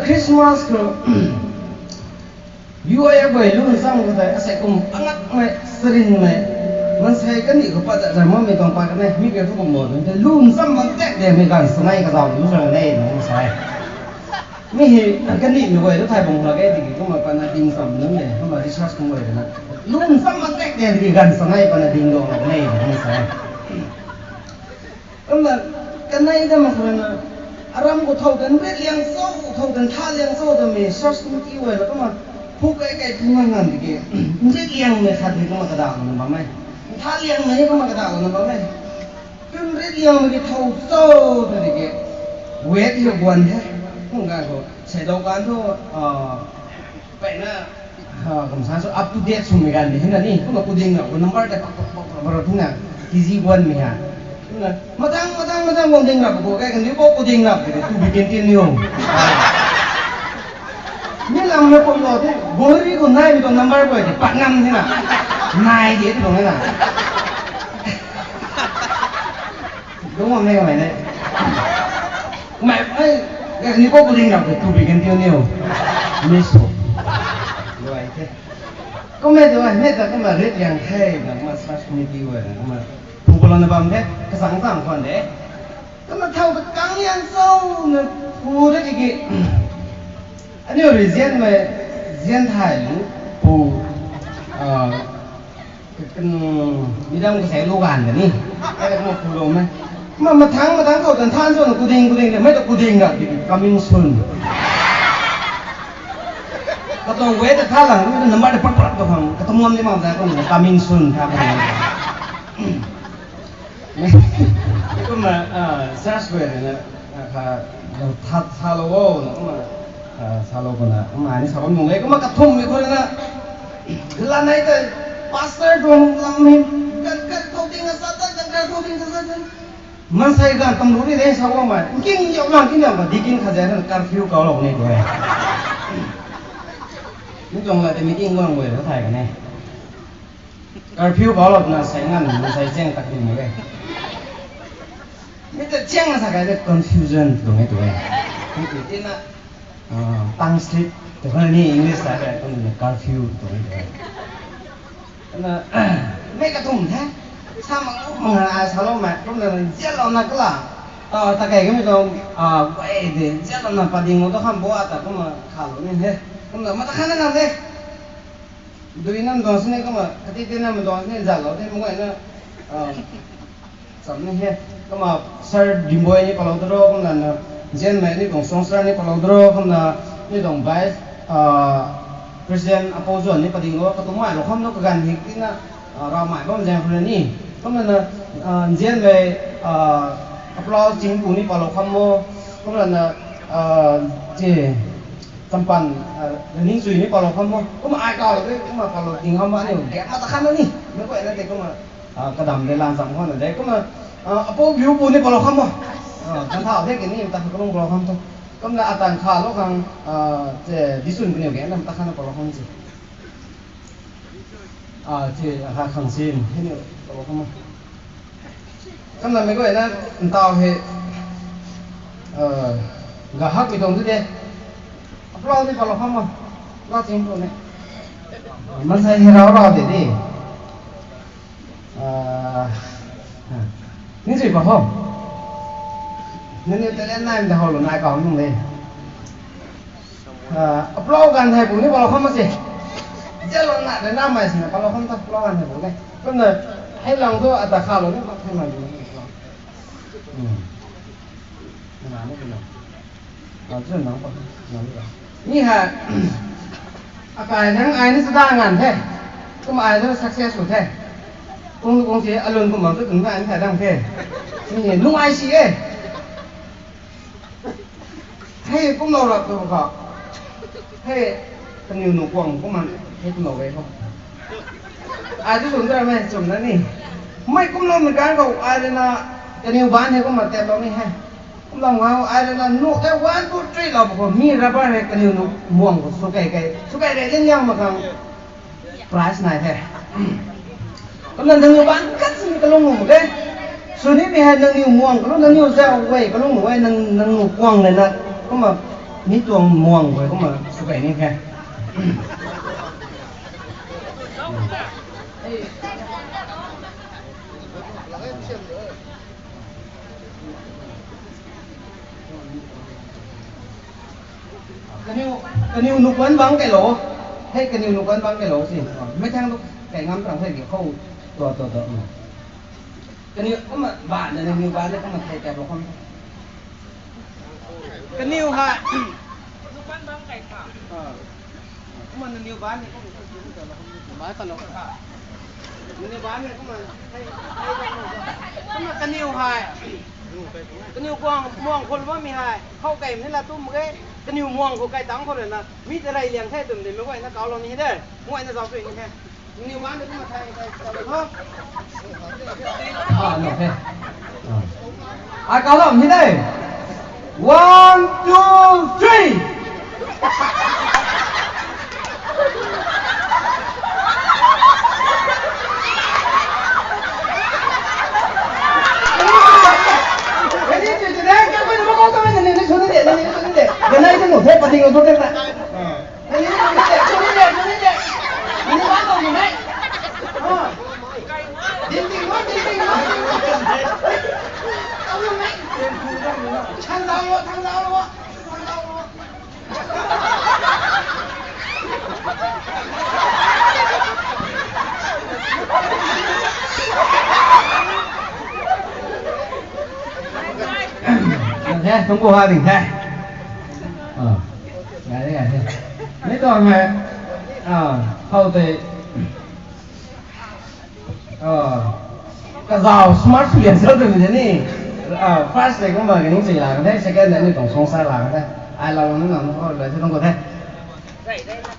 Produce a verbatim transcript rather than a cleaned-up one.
Christmas khou U I guay lu nsam khou tei asei kum angakmei, sarinmei, mansei kani khou pat zat zat makmei tuang pat kan e, mi keu thu kum mo tei lu nsam mak tek de mei ganv sanei kazauh lu sa ne na sa e. Mi hei kani mei guay lu thay bung la ge tiki kumna patna ding sam nunc de, kumna research kum guay na lu nsam mak tek de tiki ganv sanei patna ding dong la ne na sa e. Kumna kanei ta mak khou rui na, aram khou thow tan rit liang cho, thow tan tha liang cho twmei search kum ti guay la kumna, phu kai kai phu ngan ngan tiki, rit liangmei khat ni kumna kadauh na bam e, tha liangmei kumna kadauh na bam e. Kum rit liangmei ki thow cho tw tiki, weight hi guan the, kum ganv khou seidau kan thu, mpeyna, kum sa so up to date swmei ganv ni hina ni, kumna kuding rap khou number tei pak pak pak pak rap hina, K G guanmei ha. Kumna mathang mathang mathang guang ding rap khou kai kan ni bo kuding rap tiki to be continue. Mi lam na pum lo the, gohri khou naimei tuang number guay tei pat ngam hina, nai di tuang hina. Dungc bam ne kamei ne. Kamei, e, ni khou kuding rap khou to be continue. Mi sw. Luai the. Kumna tu, mi ta kumna rit liang the na kumna search committee guay na kumna phu palouna bam the, kasang chang khwan de. Kumna thow ta kang liang cho na phu de tiki, aniu rui zianmei, zian thay lu pu, midam kasei lu ganv de ni. Ai kumna phu lou me. Kumna mathang mathang khou tan than cho na kuding kuding de, mei ta kuding rap tiki coming soon. Katuang weight ta tha lang, mi ta number ta pat pat tu khang, katuang ngam ni mak za kumna coming soon tha kuding. Kumna, search guay rui na, kha, tha, thalou o, na kumna, salou kumna, kumna ni sa bam nung e, kumna kathumhmei khou rui na, la nai tei, pastor tuang lam hei, kan, kan khou ding a sa ta, kan, kan khou ding a sa ta. Mansei ganv tam lu ni de sa bammei, nking yau lang kin yau ka, deacon khat zai na curfew kaulou ni tu e. Mi tuang la tei meeting guang guay la thay kan e. Curfew kaulou na sei ngan, mansei chiang tak ding mak e. Mi ta chiang na sa kai de confusion tuang e tu e. Mi tu tina, tongue slip tu kan ni English sa kai tuang curfew tuang e tu e. Na, mei kathumh the. Sa mak, mak ai saloumei, kumna zianlouna kala. Ta, ta kei kamei tuang, guay de, zianlouna pading lou tu kham bo ata kumna khalou ni the. Kumna mata khan na de. Dui nam duang sini kumna, kati ti nam duang sini zalou the, mak guayna, cham ni he. Kumna Sir Dimboi ni palou daro, kumna na, zianmei ni tuang songster ni palou daro, kumna ni tuang vice, president apou zuan ni pading lou, katuang mai lou kham nu kaganv hik tina, ravmei bam zaeng khou ni. Kumna na, zianmei, kaplau chingpu ni palou kham mo, kumna na, chi, champan, ning chui ni palou kham mo, kumna ai kau lou de, kumna palou ting kham ma aniu gap mata khan ni, mei guayna de kumna, kadam de lan cham khou na de, kumna, apou biu pu ni palou kham mo, kan thau the kini ta kalung palou kham tu, kumna atan khalou khang, chi, disun kaniw gap na mata khan palou kham si. Chi, akha khang sin, hei ni, palou kham mo. Kumna mei guayna, ntau hei, gahakmei tuang tu de. Aplau ni palou kham mo. Lau ching tu ne. Mansei hei rau rau de de. Ni chui pa ho. Nangniw talent nai mda hou lou nai kau nung de. Aplau ganv hei bu ni palou kham ma se. Zianlouna de namei sina palou kham ta aplau ganv hei bu ne. Kumna hei lang tu ata khalou ni mak thei mai ni. Ni ha, akai nang ai ni sada nganv the. Kum ai tu successful the. Kung kung si alun kum bam tu kum ai ni thay dang the. Ni nung ai si e. Hei kumlou rap tu khou. Hei, kaniw nuh kuang kumna, hei kumlou e khou. Ai tu chum ta mei chumna ni. Mei kumloumei ganv khou ai rui na, kaniw ban hei kumna taplou ni he. Kumlou ngau ai rui na nuh tei one, two, three lou khou mi rubber hei kaniw nuh muang khou sw kei kei, sw kei rei liang liang mak khang. Prize nai the. Kumna nangniw ban kat sini kalung nuh mak e. Sw nimei hei nangniw muang kalung, nangniw zau guay kalung nuh e, nang, nangniw kuang le na. Kumna Mi tuang muang khou kumna sw kei ni khe. Kaniw, kaniw nuh kan bang kei lo. Hei kaniw nuh kan bang kei lo si. Mei thang tu kei ngam tang hei di khou. Tua, tua, tua. Kaniw kumna baan na, kaniw baan na kumna thei kei lo kham. Kaniw hei. Kumna kaniw baan ni kumna, kumna kaniw baan ni kumna, kumna kaniw hei. Kaniw kuang muang khou bammei hei khou kei ni la tum ge. Kaniw muang khou kai tang khou rui na mi ta rey liang the twmei mei guayna kau lou ni de. Guayna zauc sui ni the. Kaniw baan ni kumna thei, thei, thei, thei. Ah, no, okay. Ah. Ai kau lou ni de. One, two, three. Nang the, nang bu ha ding the. Ah, ngai ngai the. Ni tuang hei, ah, how tei, ah, kazauh smart sw lian sa twmei ni. Ah, first tei kumna kaniw si la kan the, second tei ni tuang song sa la kan the. Ai lau ni nang how la se tuang khou the.